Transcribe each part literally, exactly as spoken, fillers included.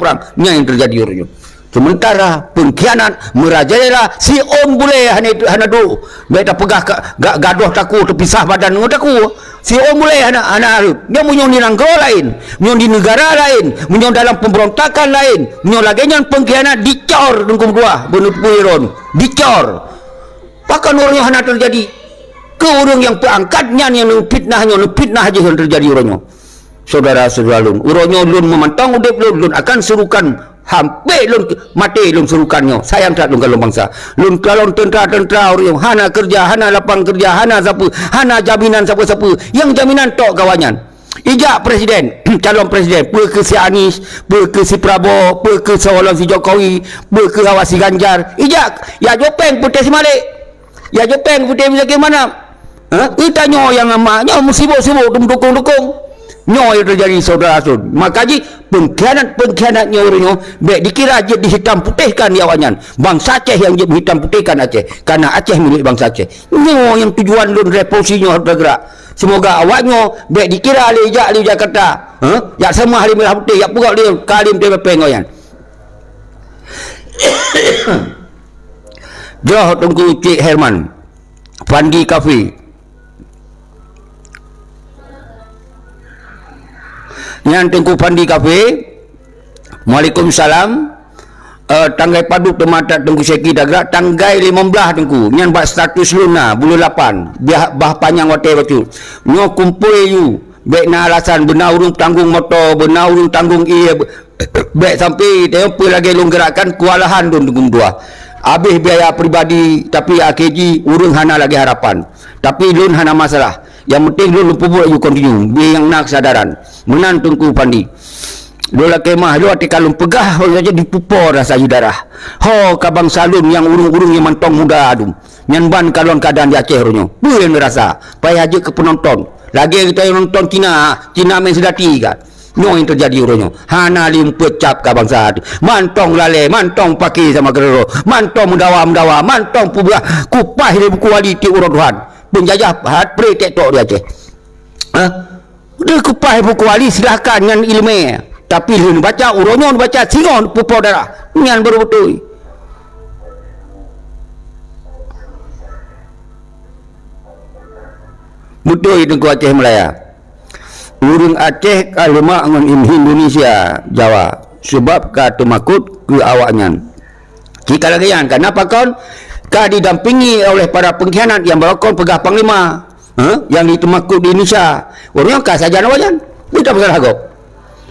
Prang, nyan nyang teujadi uroe nyoe. Sementara pengkhianat merajalela, siôn bulée hana, hana duek. Bèk tapeugah ka, ga, gadoh takue, teupisah badan ngon takue. Siôn bulée hana, hana rhot. Nyoe meunyoe di nanggroe laén, meunyoe di neugara laén, meunyoe dalam pemberontakan laén, meunyoe lagèe nyan pengkhianat dicor Teungku meutuah, beuneupui ron. Dicor. Pakon uroe nyoe hana teujadi? Keu ureueng nyang peuangkat nyan nyang neufitnah nyoe, neufitnah jih nyang teujadi uroe nyoe. Syedara-syedara lôn, uroe nyoe lôn meumantong udép lôn, lôn akan seurukan, hampé lôn maté lôn seurukan nyoe. Sayang that lôn kalon bansa. Lôn kalon teuntra-teuntra uroe nyoe, hana keureuja, hana lapang keureuja, hana sapeue, hana jaminan sapeue-sapeue. Nyang jaminan tok gawat nyan. Ijak presiden, calon presiden, peue keu si Anies, peue keu si Prabowo, peue keu si Jokowi, peue keu awak si Ganjar. Ijak, ya jopeng putih si Malik. Ya jopeng putih bagaimana? Ha? Ita nyoe nyang ama, nyoe meusibuk-sibuk dukung-dukung. Nyoe nyang teujadi syedara lôn. Maka jih pengkhianat-pengkhianat nyoe uroe nyoe bèk dikira jeuet dihitam putihkan di awak nyan. Bansa Aceh nyang jeuet meuhitam putihkan Aceh. Karena Aceh milék bansa Aceh. Nyoe nyang tujuan lôn revolusi nyoe harôh teugerak. Semoga awak nyoe bèk dikira lé jak lé Jakarta. Ha? Jak seumah lé mirah putih, jak peugah lé kalim T P P ngon nyan. Jroh Teungku Cik Herman, Fandi Kafe. Nyan Teungku Fandi Kafe. Waalaikumsalam. Eh, tanggai padub teuma that Teungku Syeki teugerak, tanggai limong blaih Teungku. Nyan bak status lôn na, buleuen lapan. Biah, bah panyang watèe bacut. Nyoe kumpôi yue. Bèk na alasan, beuna ureueng tanggong moto, beuna ureueng tanggong ie, Bèk sampai tanyoe peue lagèe lôn geurakkan keuwalahan lôn Teungku meutuah. Abéh biaya pribadi, tapi akhé jih ureueng hana lagèe harapan. Tapi lôn hana masalah. Nyang penting lôn, lôn peubuet laju continue. Bèk nyang na keusadaran. Meunan Teungku Fandi. Lôn lakèe meu'ah lôn, até ka lôn peugah, lôn saja jipeupo rasa jih darah. Ho ka bansa lôn nyang ureueng-ureueng nyang mantong muda adum. Nyan ban kalon keuadaan di Aceh uroe nyoe. Peue nyang neurasa? Payah jeuet keu peunonton. Lagèe geutanyoe nonton Cina, Cina main seudati kan. Nyoe nyang teujadi uroe nyoe. Hana lé peucab ka bansa. Mantong lalè, mantong paké sama keudroe, mantong meudawa-meudawa, mantong peubeulah kupaih lé buku wali tiep uroe Tuhan. Peunjajah hat pré tek tok di Aceh. Ha? Deuh kupaih buku wali silahkan ngon ileumèe. Tapi lheueh neubaca, uroe nyoe neubaca singoh neupeupo darah. Nyan baru beutôi. Beutôi Teungku Aceh Meulaya. Ureueng Aceh ka leumak ngon Indonesia, Jawa, sabab ka teumakot keu awaknyan. Cit ka lagèe nyan, kana pakon ka didampingi oleh para pengkhianat nyang barokon peugah panglima, ha, nyang jiteumakot di Indonesia. Ureueng nyoe ka sajan awaknyan. Bèk tapeusalah gob.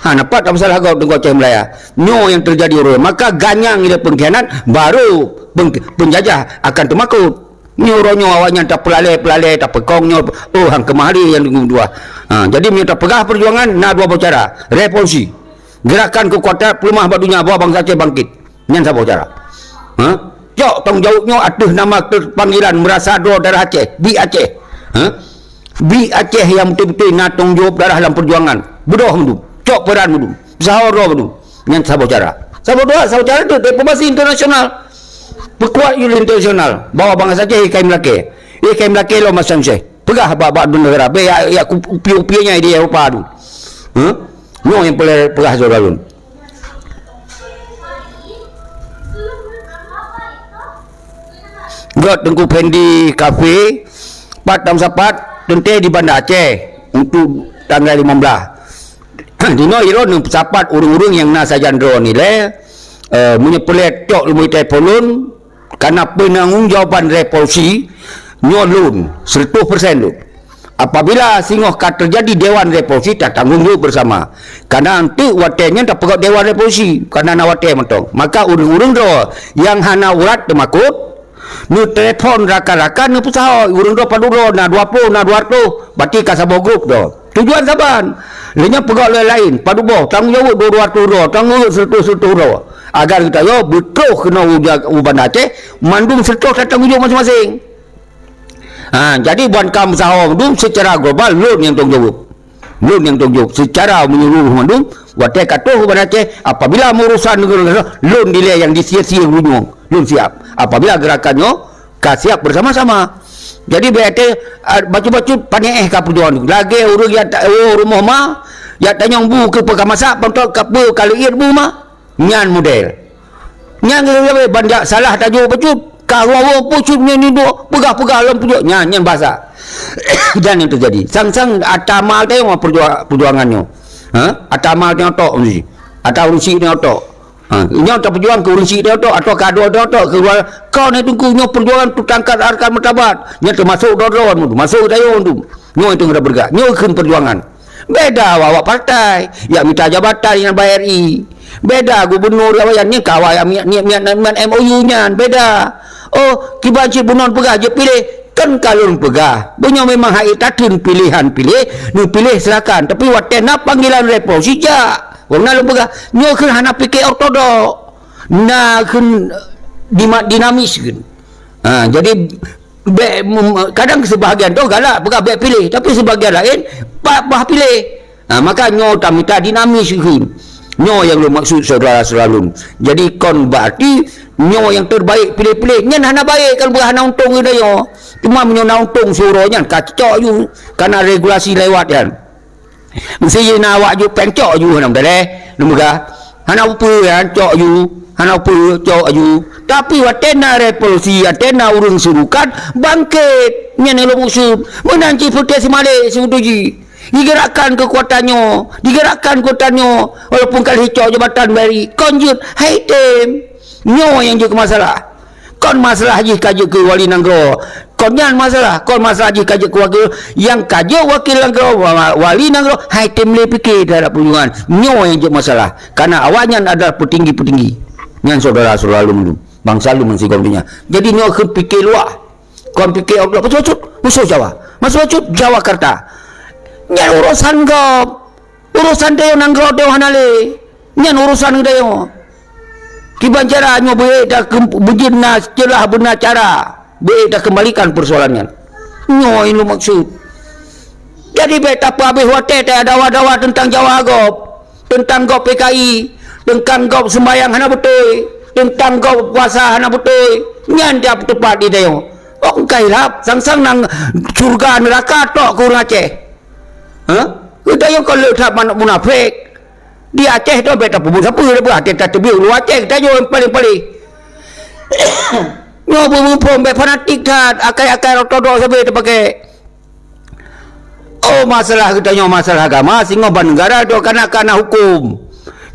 Ha, nampak tapeusalah gob Teungku Aceh Meulaya. Nyoe nyang teujadi uroe. Maka ganyang ilèe pengkhianat, baru peng-, peunjajah akan teumakot. Nyoe uroe nyoe awaknyan tapeulalè-peulalè, tapeukong nyoe, oh, han keumah lé nyang deungon dua. Ha, jadi meunyoe tapeugah peujuangan, na dua boh cara. Revolusi. Gerakan keukuatan peuleumah bak donya, bahwa bansa Aceh bangkit. Nyan saboh cara. Ha? Cok tanggong jaweueb nyoe ateueh nama keupanggilan meurasa droe darah Aceh, biek Aceh. Ha? Biek Aceh nyang beutôi-beutôi na tanggong jaweueb darah lam peujuangan. Beudôh mandum. Cok peuran mandum. Peusaho droe mandum. Nyan saboh cara. Saboh doa, saboh cara tu diplomasi internasional. Peukuat yue internasional bahwa bansa Aceh ikai meulakèe. Ikai meulakèe lom masa Aceh. Peugah bak, bak neugara, bèk yak, yak kupi-kupi nyang di Eropa tu. Huh? Nyoe nyang peuleueh peugah saudara lôn. Göt Teungku Fendi Kafe, pat tam sapat teuntèe di Banda Aceh untuk tanggai limong blah. Dinoe ilôn neupeusapat ureueng-ureueng nyang na sajan droeneuh ilèe, eh, meunyoe peureulèe cok leumo itai phon lôn, karena peunanggung jawaban revolusi nyoe lôn, seratus persen lôn. Apabila singoh ka teujadi dewan revolusi, tatanggong jaweueb bersama. Karena eunteuk watèe nyan tapeugöt dewan revolusi, karena na watèe mantong. Maka ureueng-ureueng droe nyang hana urat teumakot, neutelepon rakan-rakan, neupeusaho, ureueng droe padub droe, na dua ploh, na dua reutôh, berarti ka saboh grup droe. Tujuan saban. Lheueh nyan peugöt lé laén, padub boh, tanggong jaweueb dua, dua reutôh droe, tanggong jaweueb seratus, seratus droe. Agar geutanyoe beutroh keunoe u ja-, u Banda Aceh, mandum seratus tatanggong jaweueb maséng-maséng. Ha, jadi ban ka meusaho mandum secara global, lôn nyang tanggong jaweueb. Lôn nyang tanggong jaweueb secara menyeluruh mandum, watèe ka troh u Banda Aceh, apabila meurusan nanggroe, lôn dilèe nyang disie-sie gunong, lôn siap. Apabila gerakan nyoe ka siap bersama-sama. Jadi, bèk watèe, ah, bacut-bacut panéh ka peujuangan. Lagèe ureueng jak ta-, oh, rumoh ma, jak tanyong bu keu peue ka masak, pantot ka peue ka leuiet bu ma. Nyan model. Nyan keuh ban jak salah tajok bacut. Ka ruwa-ruwa pucut nyan nidok, peugah-peugah lom pujuk. Nyan, nyan basa. Dan nyang teujadi. Sang-sang ata ma tayong perjua-, perjuangan nyoe. Ha? Ata ma tayong tok mesti. Ata ureueng syiek tayong tok. Ha, nyoe tapeujuang keu ureueng syiek tayong tok, atau keu adoe tayong tok, keu ruwa-, kon hai Teungku nyoe perjuangan teuh tangkat harkat martabat. Nyoe teumasok droe-droe nyoe, teumasok tayong nyoe. Nyoe teuh geupeugah. Nyoe kheun perjuangan. Beda awak-awak partai, jak mita jabatan nyang bak R I. Beda gubernur awak nyan, nyan ka awak nyang miet-miet M O U nyan, beda. Oh, kiban cit bunoe peugah jeuet piléh, kan ka lôn peugah. Beunyoe memang hak tateun piléhan piléh, neupiléh silakan. Tapi watèe na panggilan revolusi jak. Gobnyan lôn peugah, nyoe kheun hana pike ortodok. Na kheun dima-, dinamis kheun. Ha, jadi, bèk, mem-, kadang sebahagian tu galak peugah bèk piléh, tapi sebahagian laén pa-, bah piléh. Ha, maka nyoe tamita dinamis kheun. Nyoe nyang lôn maksud syedara-syedara lôn. Jadi kon berarti nyoe nyang terbaik piléh-piléh. Nyan hana baik kan, bah hana untông keu tanyoe. Cuma meunyoe na untông siuroe nyan ka cok aju, kana regulasi lewat nyan. Meusti na awak jok péng cok aju hana meuteuleh, lôn peugah. Hana upeue nyan cok aju, hana upeue cok aju. Tapi watèe na revolusi, watèe na ureueng seurukat bangkét, nyan lôn maksud. Meunan cit Putih Simalek seubeutôi jih. Digerakkan keukuatan nyoe, digerakkan keukuatan nyoe, walaupun ka lheueh cok jabatan bari, kon jeuet, hai tem. Nyoe nyang jeuet keu masalah. Kon masalah jih ka jeuet keu wali nanggroe. Kon nyan masalah, kon masalah jih ka jeuet keu wakil, nyang ka jeuet wakil nanggroe, wa-, wali nanggroe, hai tem lé pike teuhadap peunjuangan. Nyoe nyang jeuet masalah. Karena awaknyan adalah peutinggi-peutinggi. Nyan syedara-syedara lôn, bansa lôn meusigom donya. Jadi nyoe kheun pike luwah. Kon pike Abdullah Masud, Masud Jawa. Masud Jawa Jakarta. Nyan urusan gob. Urusan tanyoe nanggroe tanyoe hana lé. Nyan urusan tanyoe. Kiban cara nyoe beu-ék takeum-, beujeuet na ceulah beuna cara. Beu-ék takeumbalikan persoalan nyan. Nyoe nyang lôn maksud. Jadi bèk tapeuhabéh watèe tadawa-dawa teuntang Jawa gob. Teuntang gob P K I, teuntang gob seumbahyang hana beutôi, teuntang gob puasa hana beutôi, nyan jak teupat di tanyoe. Ôk ka hilaf, sang-sang nang syeuruga neuraka tok keu ureueng Aceh. Ha? Geutanyoe kon le that manok munafék. Di Aceh tu bèk tapeubuet sapeue, tapeubuet até tateubiet ulu Aceh geutanyoe nyang paléng-paléng. Nyoe beumeupông bèk fanatik that, akai-akai ortodok sabe tapakè. Oh, masalah geutanyoe masalah agama, singoh ban neugara dok kana-kana huköm.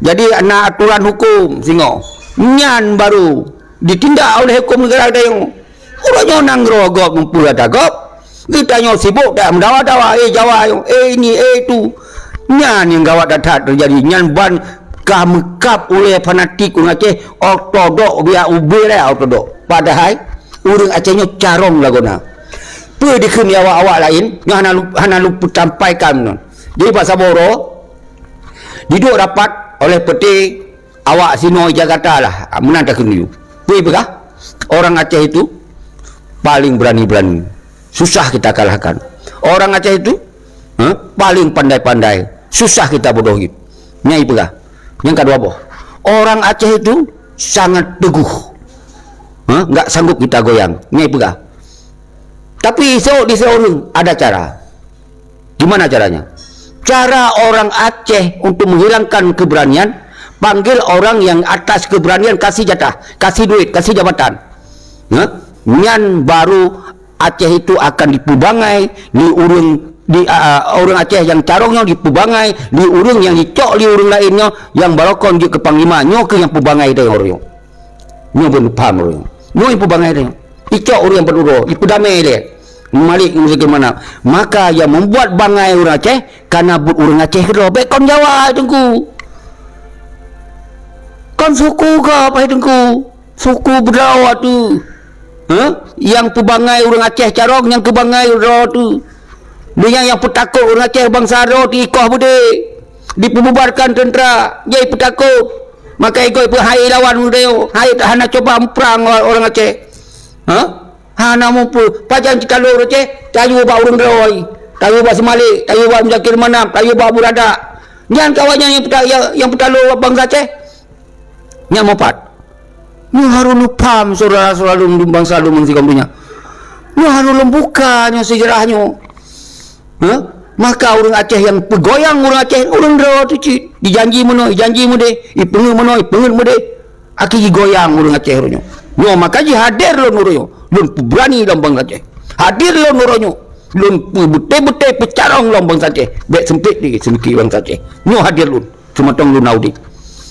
Jadi, na aturan huköm singoh. Nyan baru ditindak oleh huköm neugara geutanyoe. Uroe nyoe nanggroe gob meupeu ata gob. Geutanyoe sibok that meudawa-dawa, eh, Jawa nyoe, eh, ini, eh, itu. Nyan nyang gawat that-that teujadi. Nyan ban ka meukab ulèe fanatik ureueng Aceh, ortodok, biya ubé lé ortodok. Padahai, ureueng Aceh nyoe carông lagoena. Peue dikheun lé awak-awak laén, nyoe hana lu-, hana luput sampaikan nyoe. Jadi, bak saboh uroe, diduek rapat oleh peuté awak sinoe Jakarta lah, meunan takheun laju. Peue peugah? Orang Aceh itu paling berani-berani. Susah kita kalahkan. Orang Aceh itu, ha, paling pandai-pandai. Susah kita bodohi. Nyan ipeugah. Nyang kedua boh. Orang Aceh itu sangat teguh. Ha, enggak sanggup kita goyang. Nyan ipeugah. Tapi esok di seorang ada cara. Gimana caranya? Cara orang Aceh untuk menghilangkan keberanian, panggil orang yang atas keberanian, kasih jatah, kasih duit, kasih jabatan. Ha? Nyan baru Aceh itu akan dipeubangai di ureueng, di, a, a, ureueng Aceh nyang carông nyoe dipeubangai di ureueng nyang dicok lé ureueng laén nyoe nyang barokon jeuet keu panglima. Nyoe keuh nyang peubangai teuh ureueng nyoe. Nyoe beuneupham ureueng. Nyoe ipeubangai teuh. Icok ureueng nyang pat uroe, ipeudamé lé. Malik ngon segala mana. Maka yang membuat bangai ureueng Aceh, karena buet ureueng Aceh keudroe. Bèk kon Jawa, Teungku. Kon suku gob, hai Teungku. Suku beudroe tu. Ha? Nyang peubangai ureueng Aceh carông, nyang keubangai droe tu. Meunyo nyang peutakot ureueng Aceh bansa droe tu ikoh beudé. Dipeububarkan teuntara, jai peutakot. Maka igoe peuhai lawan ureueng, hai hana cuba muprang ureueng Aceh. Ha? Hana mupeue. Pajan cit talo Aceh, tayue bak ureueng droe. Tayue bak Seumalek, tayue bak Muzakir Manaf, tayue bak Abu Radak. Nyan kawan nyan nyang peuta-, nyang, nyang peutalo bansa Aceh. Nyan mupat. Nyoe harôh lôn paham syedara-syedara lôn bansa lôn meusigom donya. Nyoe harôh lôn buka nyoe seujarah nyoe. Ha? Maka ureuëng Aceh nyang peugoyang ureuëng Aceh, ureuëng droe tu cit. Dijanji meunoe, dijanji meudeh, ipeungeuet meunoe, ipeungeuet meudeh. Akhé jigoyang ureuëng Aceh uroe nyoe. Nyoe maka jih hadir lôn uroe nyoe. Lôn peubeurani lom bansa Aceh. Hadir lôn uroe nyoe. Lôn peubeutée-beutée peucarông lom bansa Aceh. Bék seumpét di seumiki bansa Aceh. Nyoe hadir lôn. Seumatong lôn audi.